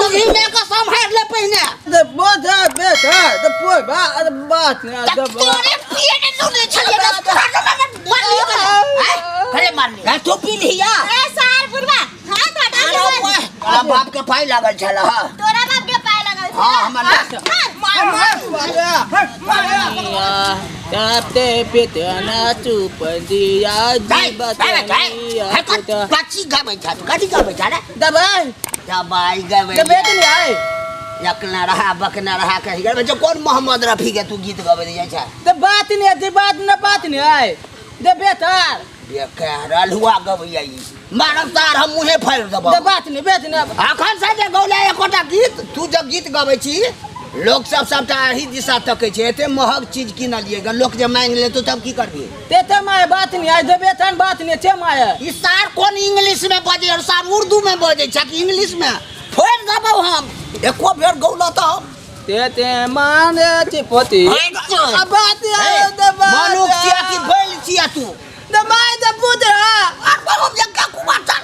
जुगी में के सम्हार ले पहिने। दे बोझ बेटा दे पोय बा अरे बात ना तक दे तोरे पिए ने नुने छलिए ना तोरा तो मैं मार लियो करे हैं करे मार लियो तू पी लिया। ए सार बुढ़वा हाथ हटा अरे के ओए, तोरा बाप के पाई लागल छल। हां तोरा बाप के पाय लगल छै। हां, हमर तापते पितना चुप दिया जीवतनिया पुत। कच्ची गाबै छ तू, कथी गाबै छ रे? दबाई। दबाई गाबै। दबे के नहीं आए। यकना रहा बकना रहा कहि गेल जे कोन मोहम्मद रफी के तू गीत गाबै जाइ छ? दे बात नहीं दे बात न बात नहीं आए दे बेकार। बेकार अल्हुआ गबैया ई मारब तार हम मुँहे फाड़ि देबौ। दे बात नहीं बेच नहीं। अखन से जे गौले एकोटा गीत तू जब गीत गबै छी लोक सब सबटा एही दिशा तकै छै। एते महग चीज किनलियै ग, लोक जे मांगि लेतौ तब की करबही? ते ते my बात नहीं आए दे बेतन बात नहीं छे my. ई सार कोन इंग्लिश में बजै और सार उर्दू में बजै छै कि इंग्लिश में? फोड़ि देबौ हम एको बेर गौल तऽ हम। ते ते माने चिपोती। अब बात आए दे बात। मनुख छिया कि बैल छिया तू? दे my they पुत्र। आर पर हम जग्गा कुमार चल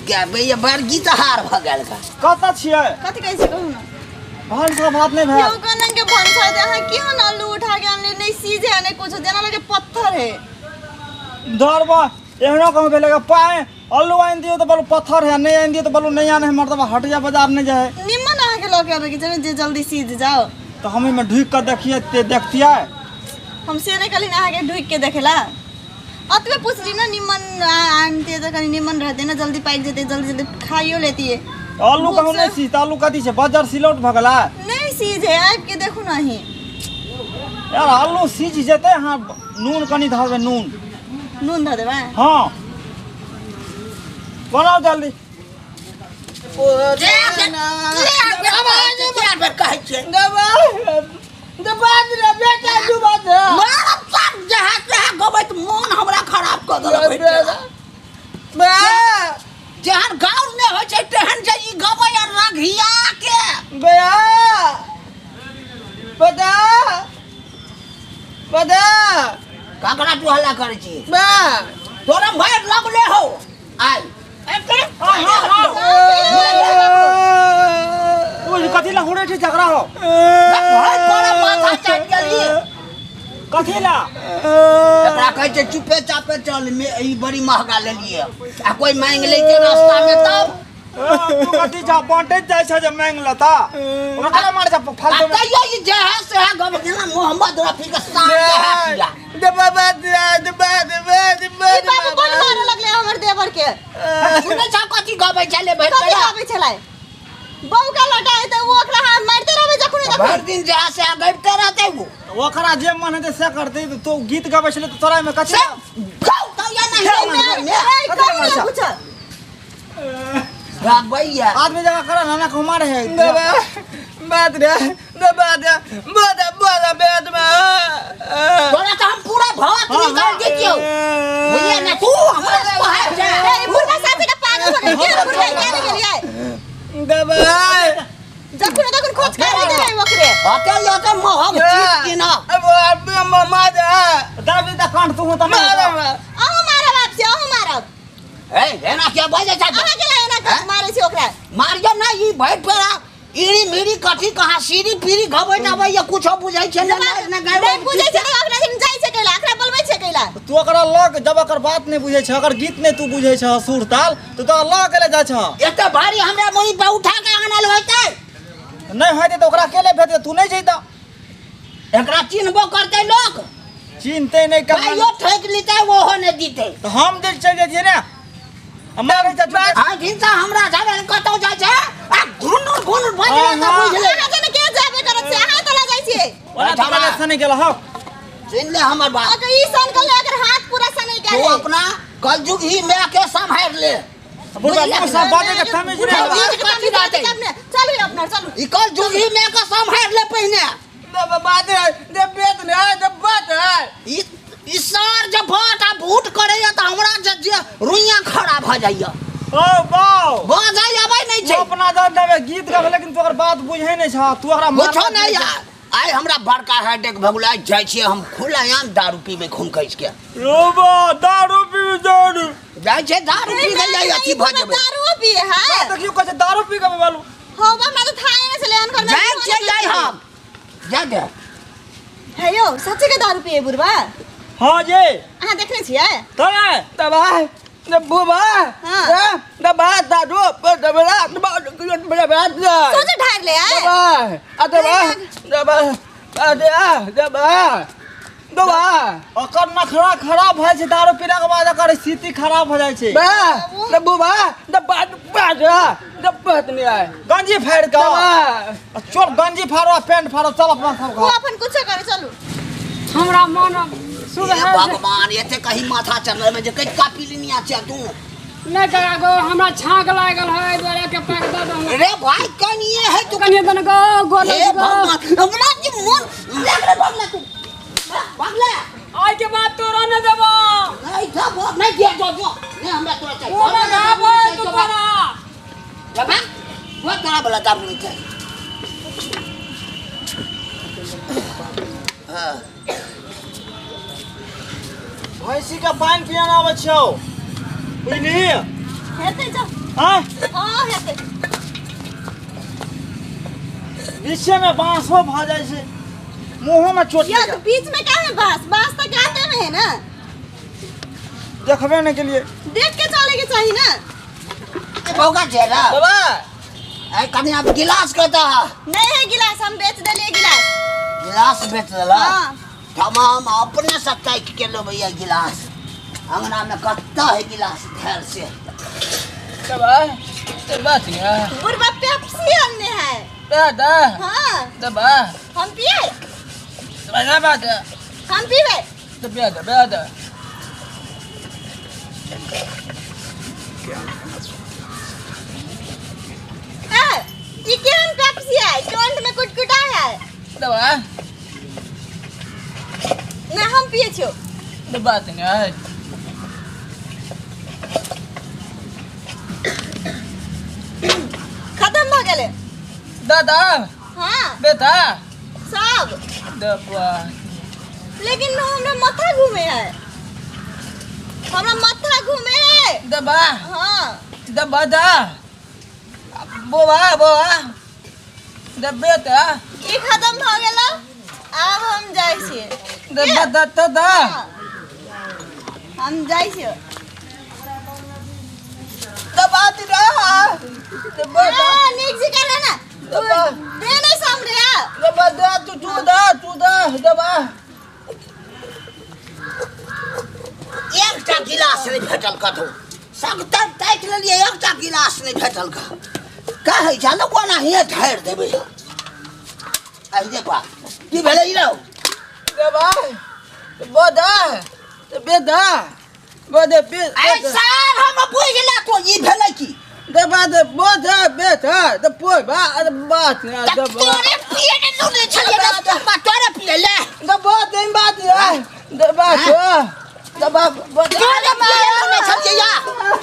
गए बड़ गीत हार भऽ गेल का। कतऽ छियै? कथी कहै छै कहू ना। भनसा भात नहि भेल। यौ कनन के भनसा दे अहाँ केहन आलू उठा के आनली, नहीं सीझे है नहीं कुछ, जेना लगे पत्थर है। धरबा एहनो कहूँ भेलै गे, पाय आलू आनि दियौ तऽ बोलू पत्थर है, नहि आनि दियौ तऽ बोलू नहि आनै है, मर्दबा हट जा बाजार नहि जाइ है। निम्मन अहाँ के लऽ के आबै के छै जे जल्दी सीझ जाओ। तऽ हम एहिमे ढुकि कऽ देखियै ते देखतियै। हम से नहि कहली अहाँ के ढुकि के देखेला, अतबे पुछली ना निम्मन आनतियै तऽ कनि निम्मन रहतै ना, जल्दी पाकि जेतै, जल्दी जल्दी खाइयो लेतियै। आलू कहूँ नहि सीझतै, आलू कथी छै बजर सिलौट भऽ गेलै? नहि सीझे, आबि के देखू ना अहीं। यार आलू सीझ जेतै, अहाँ नून कनि धऽ देबै। नून नून धऽ देबै? हँ बनाउ जल्दी। कहै छियै जहाँ तहाँ गबैत मोन हमरा खराब कऽ देलक। जेहन गाँव नहि होइ छै तेहन जे ई गबै आ रघिया के ककरा तू हल्ला करै छी? तोरा भरि लगले हौ आइ। ओइ कथी ला हुड़ै छै झगड़ा हो? भरि तोरा माथा चाटि गेली। कथी ला? एकरा कहै छै चुपे चापे चल, मे ई बड़ी महगा लेलियै आ कोई मांगि लै छै रास्ता में तब? तू कथी छा बांटैत जाइ छ जे मांगि लेता? ओकरा केना मारै छ फालतू में? आ तैयो ई जे है से है गप जेना मोहम्मद रफी के साथ जे है किया। ई बाबू बड़ मारे लगले हमर देवर के। सुनै छ कथी गबै छलै भरि कथी पेड़ा? गबै छलै? बहू का लटा है तऽ ओ ओकरा हाथ मारिते रहबै जखने तखने। भरि दिन जे है से है गबिते रहतै ओ। ओकरा जे मन हेतै से करतै। तऽ तू गीत गबै छलै तऽ तोरा एहिमे कथी? से गौ तऽ या नहि हे, मे। ए, कथी कहू मारै ना छौ? कुछो। गबैया आदमी जगह कर ना को मारे है। तोरा तऽ हम पूरा भात निकाल दितियौ बुझलियै ने, तू हमरा से कहै छै। ए, ई बुढ़बा साथे के पागल भऽ गेल। के बुढ़बा के ने गेलियै? जखन तखन खोज कर देबै ओकरे। ओते ओते महग चीज किना। दाबी तऽ कान तू तऽ मार। अहूँ मारब आब से, अहूँ मारब। ए एना के बजै छै? अहाँ के एना हैं? मारै छी ओकरा? मारियो ना ई भरि पेड़ा इड़ी मिड़ी कथी कहाँ सीढ़ी पीढ़ी घबैत आबैया, कुछो बुझै छै ने ने नहि बुझै छै तऽ ओकरा दिन जाइ छै कैला, ओकरा बोलबै छै कैला? तू ओकरा लऽ के जब ओकर बात नहि बुझै छ, ओकर गीत नहि तू बुझै छ सुर ताल, तू तऽ लऽ के ले जाइ छ। एते भारी हमरा मुड़ी पर उठा के आनल होइतै? नहि होइतै तऽ ओकरा के ले भेजतै? तू नहि जैता। एकरा चिन्हबो करतै लोक? चिन्हतै नहि कहाँ। पाइयो ठकि लितै ओहो नहि दितै। तऽ हम जे चलि जैतियै ने मारै छै। आइ हिंसा हमरा जाबे कतौ जाइ छै आ घुनुर घुनुर बजले तऽ बुझले। अहाँ जने के जाबे करत छै, अहाँ तला जाइ छियै। ओना दुकान से नहि गेल हौ। सुनि ले हमर बात। अगर ई सन गेलै, अगर हाथ पूरा सनै तू गेलै। अपना कलयुग ही माय के सम्हारि ले। बुढ़बा मुँह से बाजै के तमीज नहि। बुढ़बा कथी रहतै? चलू अपना चलू। ई कलयुग ही माय के सम्हारि ले पहिने। ई ई सार जे भात आ भूट करैया तऽ हमरा जे जे रुइया खड़ा भऽ जाइया। ओ बाउ बजै अबै नहि तू छै। अपना जान देबे गीत गाबै लेकिन तू ओकर बात बुझै नहि छह, तू ओकरा मारबे बुझो नहि यार। आइ हमरा बड़का हेडेक भऽ गेलै, आइ जाइ छियै हम खुलाआम दारू पीबै खून खसि के। रोबा दारू पीबै दारू। जाइ छै दारू पी के जाइ अथी भऽ जेबै। दारू पिए है। देखियो कहै छै दारू पी के बालू। हो बा, हमरा तो थाए नहीं छले अनकर। जाइ छै, जाइ हम जा दे। हे यौ, सच्चे के दारू पिए बुढ़वा? हाँ जे। अहाँ देखने छियै? तोरा दबा बुबा। हाँ। दबा दारू दबा दबा दबा। सोचे ढार ले आए। दबा दबा दबा दबा दबा। ओकर नखरा खराब भऽ जाइ छै दारू पीलाके बाद, ओकर स्थिति खराब भऽ जाइ छै। बा बुबा दबा दबा दबा नहीं आए। गंजी फाड़ि कऽ दबा। चल, गंजी फाड़ो आ पेंट फाड़ो, चल अपना सब वो घर। अपन कुछो करे, चलू। हमरा मन हे सुबह भगवान, एते कहीं माथा चढ़ल में जे कई पी लेनिया छै तू। नहीं करा गो, हमरा छाँक लागल है, एहि दुआरे के पैक दऽ दो। रे भाई, कनिए है तू। कनिए दन गो गोल। हे भगवान, हमरा जे मन देख रे, भगला तू, भगला। आइ के बाद तोरा नहि देबो। नहीं देबो, नहीं दिया, जो जो नहीं हमरा तोरा चाहिए। ओ लगाबो तू तोरा। बाबा, वो तोरा वाला दारू नहीं चाहिए। हाँ। भैंसी के पानि पियाना आबै छौ, बुझली? हेतै, चल। आँय? हाँ, हेतै। बीचे में बांसो भऽ जाइ छै, मुँहो में चोट या लागि तो बीच में क्या है? बांस, बांस तो काते में है ना। देखबे नहीं के लिए। देख के चले के चाहिए ना। बौका छै ना। दबा। ऐ कनी आब गिलास कतऽ है? नहीं है गिलास, हम बेच देलिए गिलास। गिलास बेच देला? हाँ। तमाम अपने से ताकि के लेबै गिलास, अंगना में कत्ता है गिलास धैल से। दबा दबा नहीं आए। बुढ़वा पेप्सी हमने है। दादा। हाँ। दबा। हम पिए। दबा दबा। हम पीबे। दबा दबा दबा। ए, ई केहन पेप्सी है? टोंट में कुटकुटा है। दबा। ना, हम पिए छियो। दबा नहीं आए। खत्म भ गेलै। दादा। हाँ। बेटा। सब। दबा। लेकिन हमरा माथा घूमे है, हमरा माथा घूमे है। दबा। हाँ। दबा दा बोवा बोवा दबे ता। ई खत्म भ गेल, आब हम जाइ छियै। दबा दा दा दा। हाँ। हम जाइ छियै। दबा दा दबा दा। हाँ, नीक से कर ना। दबा। दे नहीं सामने आ। दबा दा तू तू दा तू दा दबा। एकटा गिलास नहीं भेटल कतौ, सगतर ताकि लेलियै, एकटा गिलास नहीं भेटल। का कहै छै ने, कोना हिये ढारि देबै। अहि बा, की भेलै ई रौ? दबा बोदा बे दा बोदे बे। ऐ सार, हम बुझि ले तो ई भेलै की? दबा दे बोदा बे था द पोय बा अरे बात ने। तऽ दबा। तोरे पिए ने लूने छलियै ने, तोरे पिए ले। दबा दे बात या दबा तो दबा बोदा। तोरे पिए लूने छलियै या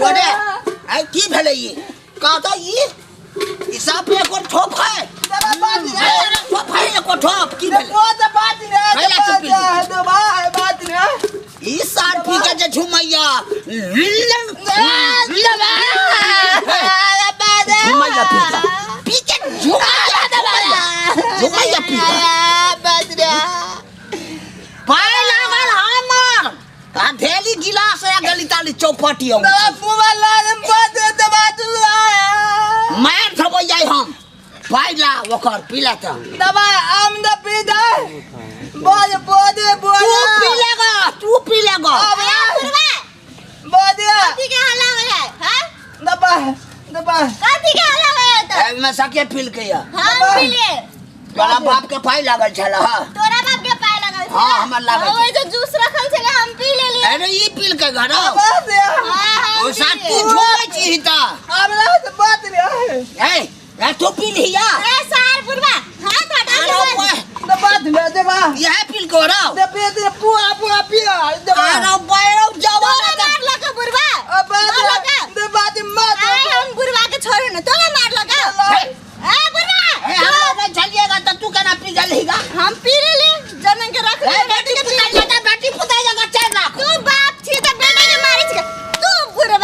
तोरे। ऐ की भेलै ई? कहता ई ई सब एको ठोप है। दबा बात ने। ठोप है, एको ठोप की भेलै? बोदा बात ने। कैला चुप पी? दबा बात ने। ई सार पी के जे झुमैया झुमैया पी के, पी के झुमैया झुमैया पी के पाय लागल हमर आ धेली गिलास आ गली ताली चौपटी आउ। दबा पुवा लाल बोदे दबा तू। मार थबै जाइ हम, पाइ ला ओकर पीला तऽ। दबा आम द पी दे बोल बोदे बोल। तू पी लेगा, तू पी लेगा। ए बुढ़वा। बोदे। कथी के हल्ला होइ है? हाँ? दबा दबा। कथी के हल्ला होइ है? तऽ एहिमे सके पील के या। हम पीलिए। तोरा बाप के पाइ लागल छल? हाँ। तोरा बाप के पाय लागल छलै? हाँ, हमरा लागल। हाँ, ओहि जे जूस रखल छलै, हम पी लेलियै। अरे ई पील के घर। बोदे। हाँ, हम ओ साथ पीलियै। तू झुमै छी तऽ। हमरा से बात ने। ए ए, तू पी लिया। ए सार बुढ़वा, हाथ हटा अरे के बोल। ओए, दबा दे दबा। इएह पील के रौ। दे पी दे पुआ पुआ पिया दबा। अरे बैरौ जवान। तोरा मारलक बुढ़वा? अब मारलक? दबा दे मार। आइ हम बुढ़वा के छोड़ू ने, तोरा मारलक? ए बुढ़वा। ए, हमरा नहि छलिएगा तऽ तू केना पी गेलही गा? हम पी लेली, जनन के रख ए ले। बेटी पुता जगह, बेटी पुता जगह 4 लाख। तू बाप छी तऽ बेटा के मारै छी तू बुढ़वा?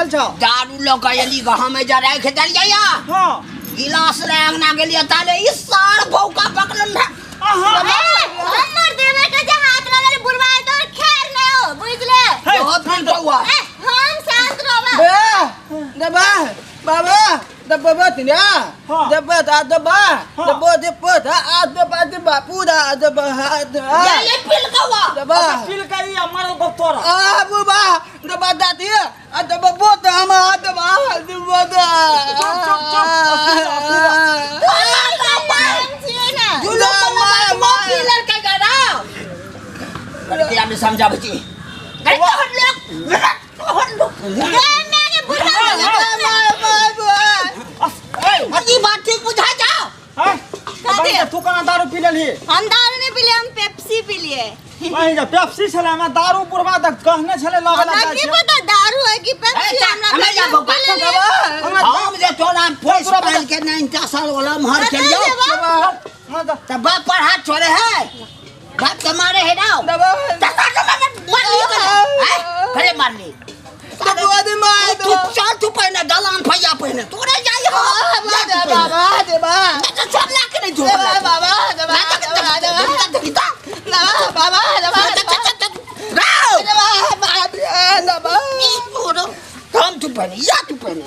भेल छौ? दारू लऽ कऽ एली गऽ, हम एजा राखि देलियै या। हाँ। गिलास लए अंगना गेलियै ताले ई सार भौका पकड़ल रहे। अहाँ हमर देवर के जे हाथ लगल बुढ़वा तो खैर नहीं हो बुझले। हे, जो पिल कौआ। ए, हम शांत रहबा। बे दबा बाबा दबा बतिया। हाँ। दबा दा दबा। हाँ। दबा दबा दा आ दबा दबा पूरा दबा दा। ये पिल कौआ। दबा। पिल के ई मारल गो तोरा। आ बुबा दबा दादी आ दबा बोत हम आ दबा दबा दा। चुप, चुप, चुप, असीरा, असीरा। हम छियै ना। दुनू मार मार पिलर के गरा। लड़किया में समझाबै छी। अरे तोहर लोग, तोहर लोग। ए, मारे बुढ़वा ई बात ठीक बुझा जाओ। हैं? कथी? तू केना दारू पी लेलही? हम दारू नहीं पीलिए, हम पेप्सी पीलिए। वही जा पेप्सी छलै, हमरा दारू बुढ़वा तक कहने छलै लगे हमरा लगा की पता दारू है कि पेप्सी, ए, हमरा हमे जा पेप्सी बौका, पी लेलिए। हम जे तोरा पोस पाल के 9 साल वाला मर के लियो त बाप पर हाथ छोड़े है, बाप के मारे है ना। मार ली करे मार ली। तू चल, तू पहिने दलान फैया पहिने तोरे जाई हो। सब ला के नहीं झोला। हम तू पहिने या तू पहिने।